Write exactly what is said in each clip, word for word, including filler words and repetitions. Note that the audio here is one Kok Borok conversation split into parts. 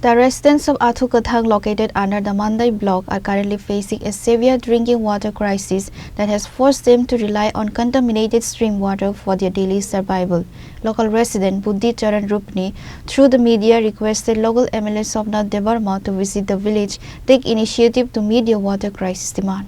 The residents of Athukathang, located under the Mandai block, are currently facing a severe drinking water crisis that has forced them to rely on contaminated stream water for their daily survival. Local resident Buddhi Charan Rupni, through the media, requested local M L A Somnath Debbarma to visit the village, take initiative to meet their water crisis demand.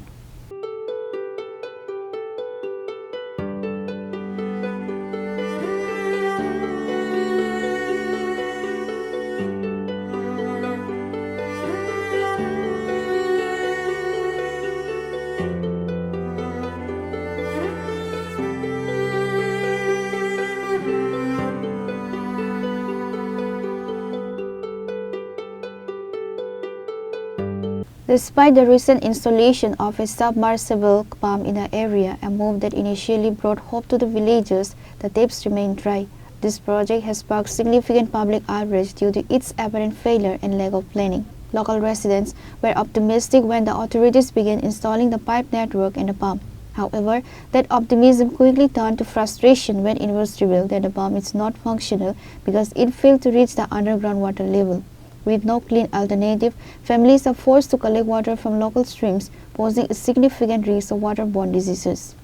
Despite the recent installation of a submersible pump in the area, a move that initially brought hope to the villagers, the taps remain dry. This project has sparked significant public outrage due to its apparent failure and lack of planning. Local residents were optimistic when the authorities began installing the pipe network and the pump. However, that optimism quickly turned to frustration when it was revealed that the pump is not functional because it failed to reach the underground water level. With no clean alternative, families are forced to collect water from local streams, posing a significant risk of waterborne diseases.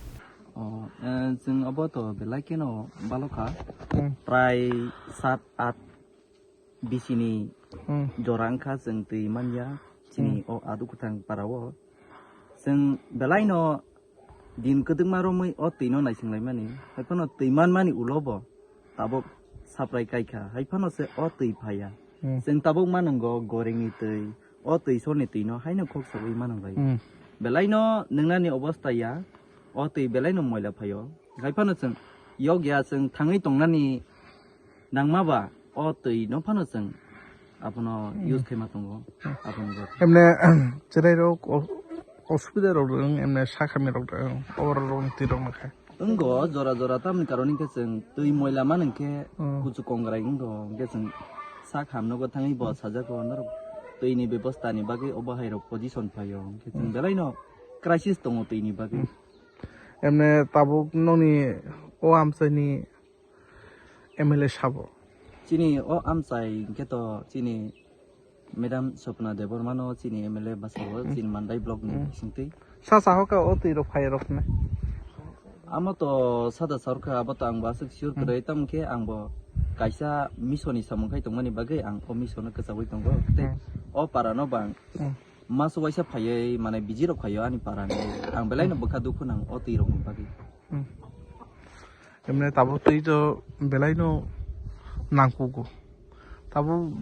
Oh, eh, chwng abo to belai kheno balo kha. Hmm. Prai sat at bisini Hmm. jora wngkha chwng twi manya chini Hmm. o Athukathang para o. Chwng belai no din kwdwkma romwi o twi no naising laimani, hai phano twi manmani ulo bo tabuk saprai kai kha, hai phano se o twi phaiya. Hmm. Chwng tabuk manwngo goringni twi, o twi sorni twi no haino khok sawi manwng lai. Hmm. Belai no nwngnani obostha ya, o twi belai no moila phaio. Hai phano chwng yok ya, chwng thangwi tongnani nangma ba o twi no phano chwng abono Hmm. use khaima tongo, Hmm. abono bo. Emne, chwrai rok o-, osubida rok dong, emne sakami rok dong, o borok rok ni twi rok no kha. Wngo, jora jora tamni karon hinkhe chwng twi moila man hinkhe Hmm. kuchu kongrai wngo, hinkhe chwng sak hamno bo thangwi bo sajago norok twi ni bebosta ni bagwi obo hai rok position phaio, hinkhe chwng Hmm. belai no crisis tongo twi ni bagwi. Hmm. Emne tabuk nokni o amchaini M L A sabo? Chini o amchai hinkhe to chini Madam Swapna Debbarma no chini M L A bwsao, Hmm. chini Mandai block ni Hmm. bisingtwi. Sa sahoka o twi rok phai rok ne? Amo to sada sarkha, abo to ang bo aswk sure Hmm. kwrwi, tamo khe ang bo kaisa mission ni samung khai tongmani bagwi ang o mission no kwchagwi tongo. Tei Hmm. o para no bang Hmm. Maso waisa phaiwi, mane, visit rok phaio ani para ni. Ang belai no Hmm. bwkha dukhu nang o twi rok ni bagwi. Hmm. Emne tabuk twi to belai no nangkugo. Tabuk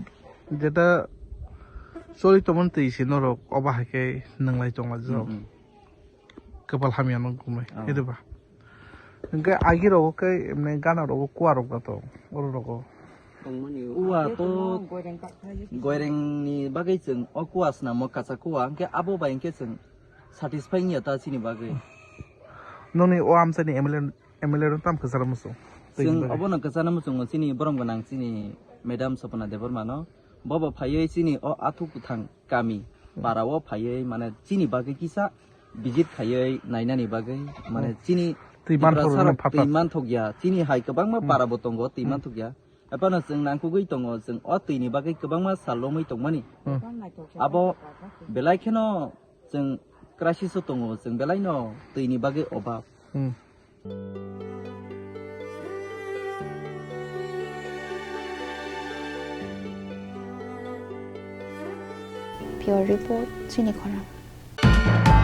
jeta choli tongmani twi se norok obo hai khe nwnglai tonglaijak. Hmm, hmm. Kwpal hamya no gumai, Oh. ede ba. Hwnkhe agi rogo khe, emne gana rogo kuwa rok da to, oro rogo. Tongmani. Kuwa to goireng ni bagwi chwng o kuwa swnamo, kacha kuwa, hwnkhe abo bai hwnkhe chwng satisfy wngya ta chini bagwi. Noni o amchaini M L A, M L A rok tam kwcharo muchung. Chwng obono kwchana muchungo chini borom gwnang chini Madam Swapna Debbarma no. Bobo phaiwi chini o Athukathang kami Hmm. para o phaiwi, mane, chini bagwi kisa visit khaiwi nainani bagwi, mane, Hmm. chini Twi Tiprasa manthok rok rok no phatar. Twi manthok ya, chini hai kwbangma Hmm. para bo tongo twi Hmm. manthok ya. Ephano chwng nangkukgwi tongo, chwng o twi ni bagwi kwbangma sal romwi tongmani. Hmm. Abo belai kheno chwng crisis o tongo, chwng belai no twi ni bagwi obab. Hmm. Bureau Report, Chini Khorang.